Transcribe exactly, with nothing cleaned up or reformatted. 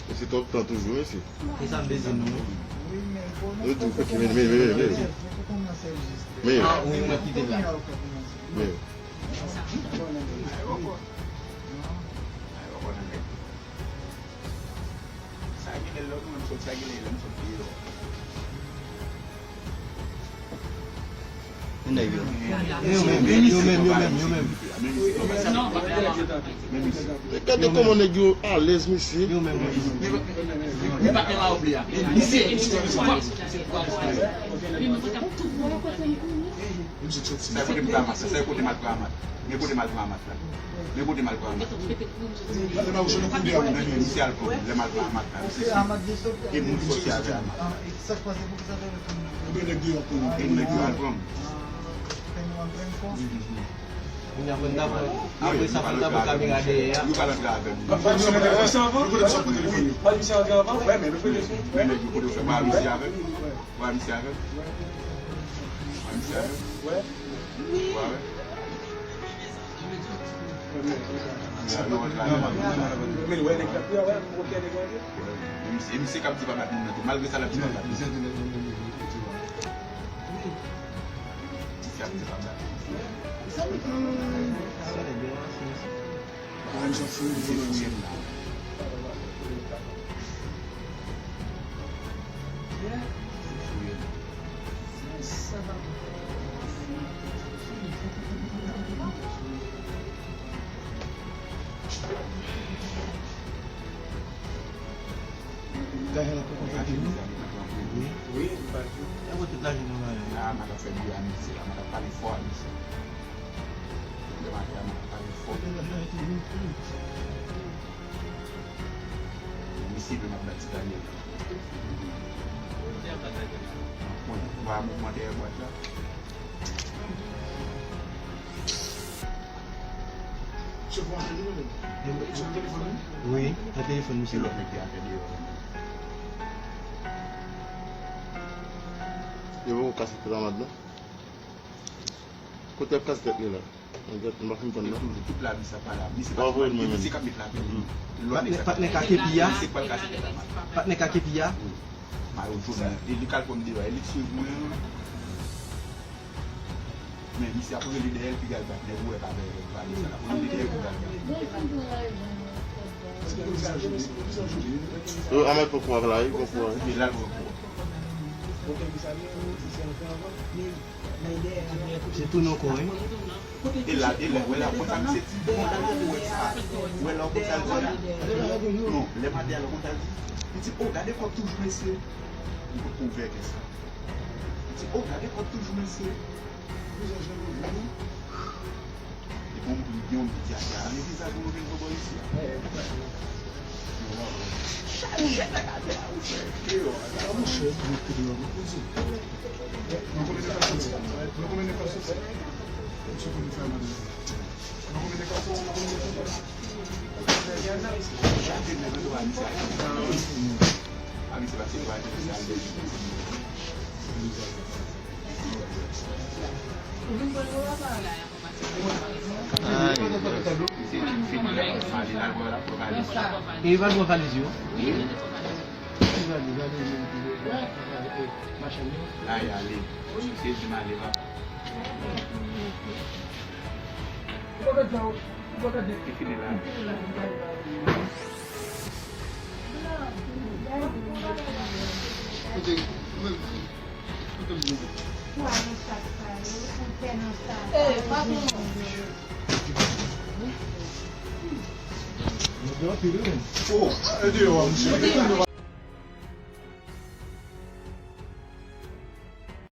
Mesye twòp tan toujou, mesye. Yo di, ok, men, men, men, men, men. Men. Ah, wi, mwen kite l la. Men. Sa gen lè lòt moun sot, sa gen lè lòt sot deyò. Nèg yo. Yo menm, yo menm, yo menm, yo menm. Gade kòman nèg yo alèz, mesye. Yo menm, yo menm. Sa e kote m pran amat la, sa e kote m al pran amat. Men kote m al pran amat la. Men kote m al pran amat. Lè m al jwenn yon koudè, men misye al pran, lè m al pran amat la, misye di, e moun ki sòti avè amat. Ebyen, nèg deyò pran. E nèg deyò al pran. Kounye a, fò n ta pran, apre sa, fò n ta pran kamera dèyè a. Yo pral antre avè m. Yo kote m sot pran telefòn yo. Wè, men yo kote yo fè, wè, misye avè m. Wè, misye avè m. Wè, misye avè m. Wè, wè. E misye, e misye k ap di pa bat moun nan tou, malgre sa l ap di pa bat moun. Misye ap di pa bat moun. Misye fouye m la. Lajan nan poko fè tou. Wi. Wi, li pa di. E kote lajan nan la? Ah, madan fè bri a misye la, madan pale fò a misye. Lè maten a, madan pale fò. Misye menm ap bat ti Daniel. Bon, va mouvman dèyè bwat la. Wi, nan telefòn misye. Lòt nèg ki atè deyò. Yo poko kase tèt Amad non. Kote y ap kase tèt li la? Mwen gèt, m pa fin konn non. Tout lavi sa pa la. Misye pa voye l mwen menm. Misye k ap met lapè. Lòt nèg sa. Patnè ka kepi a. Misye k pral kase tèt Amad. Patnè ka kepi a. Mayo jòn. E li k al pran m deyò. E li k swiv mwen an. Men misye ap rele dèyè l, piga l bat nèg ou wè k ap pale sa la. Pou rele dèyè l, piga l bat. Yo, Amad pran kou a la, wi, pran kou a, wi. Li la l pran kou a. Se tounen ankò, wi. E la, e lè, wè la, konsa misye di, bon, gade pou wè sa. Wè la, konsa l di la. Non, lè m ate a, konsa l di. Li di, oh, gade kòb toujou, mesye. Li pot ko ouvè kès la. Li di, oh, gade kòb toujou, mesye. Vizaj la, nou vle, non? E bon, li gen yon ti ase a, men vizaj nou vin bò isi a. Chaje nèg atè a, wi, frè. Deyò a, la, monchè, nou kote yo, nou koze. Mwen konnen nèg ap soti. Mwen konnen nèg ap soti. Mwen konnen fè madanm. Mwen konnen nèg ap soti, mwen konnen nèg ap soti. Chaje nèg atè a, misye a. A, misye pase twa jou, misye al dèyè. Ay. E li pa t pran valiz yo? Ki valiz? Valiz yo ki machann yo? La y ale. Se di m ale, papa. Ki fini la.